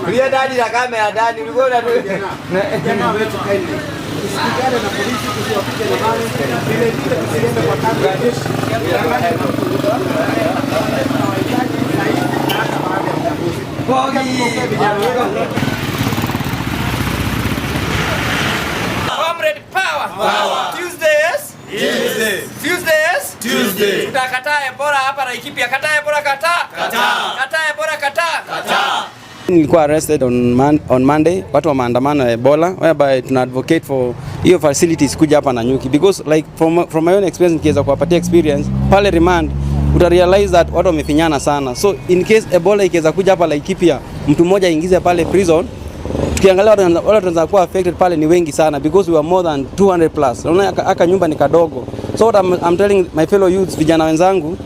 Kulia ndani na kamera ndani ulikuwa unatu Vijana wetu kindly tusipigane na polisi, tusiwapige na mawe, vile vile tusiende kwa kambi ya jeshi. Tunawahitaji zaidi na hata baada ya uchaguzi. Vijana wetu. Comrade power. Power. Tuesday, yes? Tuesday. Tuesday, yes? Tuesday. Tutakataa Ebola hapa Laikipia. Kataa Ebola, kataa. Kataa. Kataa Ebola, kataa. Kataa. Nilikuwa arrested on Monday, watu wa maandamano ya Ebola, whereby tuna advocate for hiyo facilities kuja hapa Nanyuki, because like from my own experience, nikiweza kuwapatia experience pale remand, uta realize that watu wamefinyana sana. So in case Ebola ikiweza kuja hapa Laikipia, mtu mmoja aingize pale prison, tukiangalia watu wale tunaweza kuwa affected pale ni wengi sana, because we are more than 200 plus. Unaona aka nyumba ni kadogo. So what I'm telling my fellow youths, vijana wenzangu,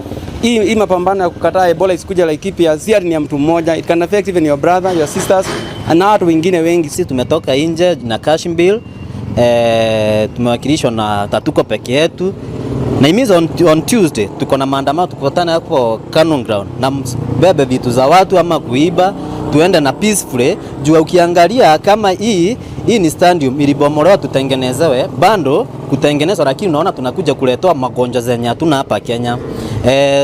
hii mapambano ya kukataa Ebola isikuja Laikipia si ati ni ya mtu mmoja, it can affect even your brother, your sisters na watu wengine wengi. Sisi tumetoka nje na cash bill, tumewakilishwa na tatuko peke yetu na imiza on Tuesday tuko na maandamano, tukutane hapo Kanu Ground na bebe vitu za watu ama kuiba, tuende na peacefully. Juu ukiangalia kama hii ni stadium ilibomolewa tutengenezewe, bado kutengenezwa, lakini unaona tunakuja kuletewa magonjwa zenye hatuna hapa Kenya.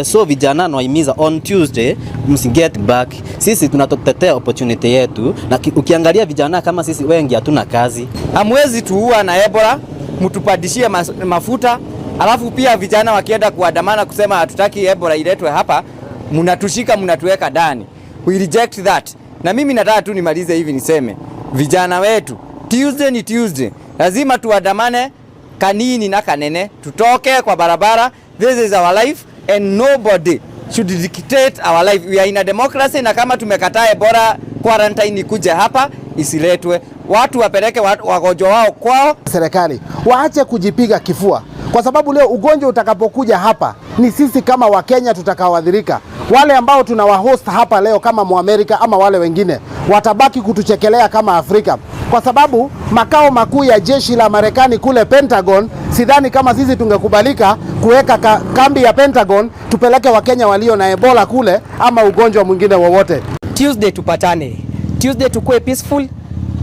So vijana nawahimiza on Tuesday msi get back. Sisi tunatotetea opportunity yetu, na ukiangalia vijana kama sisi wengi hatuna kazi. Hamwezi tuua na Ebola, mtupandishie mafuta, alafu pia vijana wakienda kuandamana kusema hatutaki Ebola iletwe hapa, mnatushika, mnatuweka ndani. We reject that. Na mimi nataka tu nimalize hivi niseme, vijana wetu, Tuesday ni Tuesday, lazima tuandamane kanini na kanene, tutoke kwa barabara. This is our life and nobody should dictate our life. We are in a democracy, na kama tumekataa Ebola quarantine ikuje hapa, isiletwe. Watu wapeleke wagonjwa wao kwao. Serikali waache kujipiga kifua, kwa sababu leo ugonjwa utakapokuja hapa ni sisi kama Wakenya tutakaoathirika. Wale ambao tunawahost hapa leo kama Muamerika ama wale wengine watabaki kutuchekelea kama Afrika, kwa sababu makao makuu ya jeshi la Marekani kule Pentagon, sidhani kama sisi tungekubalika kuweka kambi ya Pentagon tupeleke Wakenya walio na Ebola kule ama ugonjwa mwingine wowote. Tuesday tupatane. Tuesday tukue peaceful,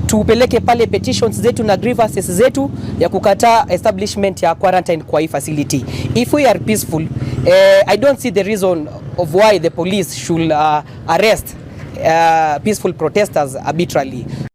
tupeleke pale petitions zetu na grievances zetu ya kukataa establishment ya quarantine kwa hii facility. If we are peaceful, I don't see the reason of why the police should arrest peaceful protesters arbitrarily.